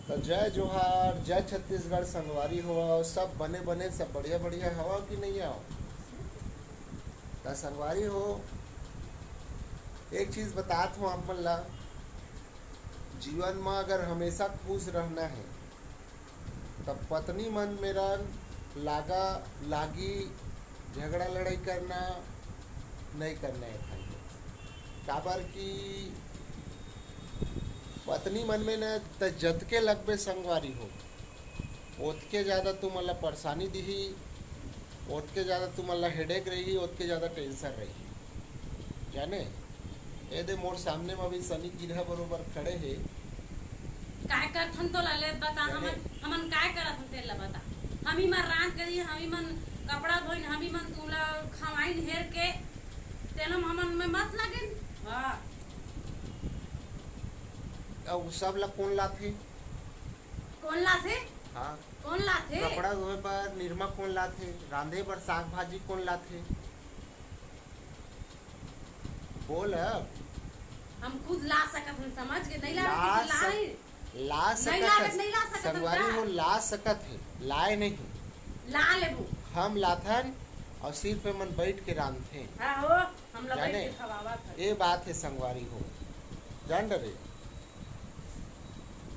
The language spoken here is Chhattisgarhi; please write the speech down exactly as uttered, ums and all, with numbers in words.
तो जय जोहार, जय छत्तीसगढ़ संगवारी हो। सब बने बने, सब बढ़िया बढ़िया हवा कि नहीं आओ? तो संगवारी हो, एक चीज बतात हूँ आप मन ला, जीवन में अगर हमेशा खुश रहना है, तब पत्नी मन मेरन लागा लागी, झगड़ा लड़ाई करना नहीं करना है भाई। काबर कि पत्नी मन में न त जतके लगबे संगवारी हो, ओतके ज्यादा तुमन ला परेशानी दिही, ओतके ज्यादा तुमन ला हेडेक रही, ओतके ज्यादा टेंशन रही। जाने, ए दे मोर सामने में भी सनी गिरहा बरोबर खड़े हे। काय करथन तो ला ले बता, जाने। हमन, हमन काय करथन तेल ला बता। हम ही मन रांध करी, हम ही मन कपड़ा धोइन, हम ही मन तूला खवाइन हेर के, तेल हमन में मत लगेन। हाँ। अब सब ला कौन लाथे? कौन लाथे? हाँ। कौन लाथे? कपड़ा धोए बर निरमा कौन लाथे? रांधे बर साग भाजी कौन लाथे? बोल अब। हम खुद ला सकत हन, समझ के नहीं ला ला किसी ला सक-, नहीं। ला नहीं सकत ला, है। नहीं ला सकत हन संगवारी का? हो, ला सकत है, लाए नहीं। ला लेबू। हम लाथन और सिर्फ मन बैठ के रांधथे। हाँ हो, हम लोग जाने? बैठ के खवावत हन। ये बात है संगवारी हो, जान डरे।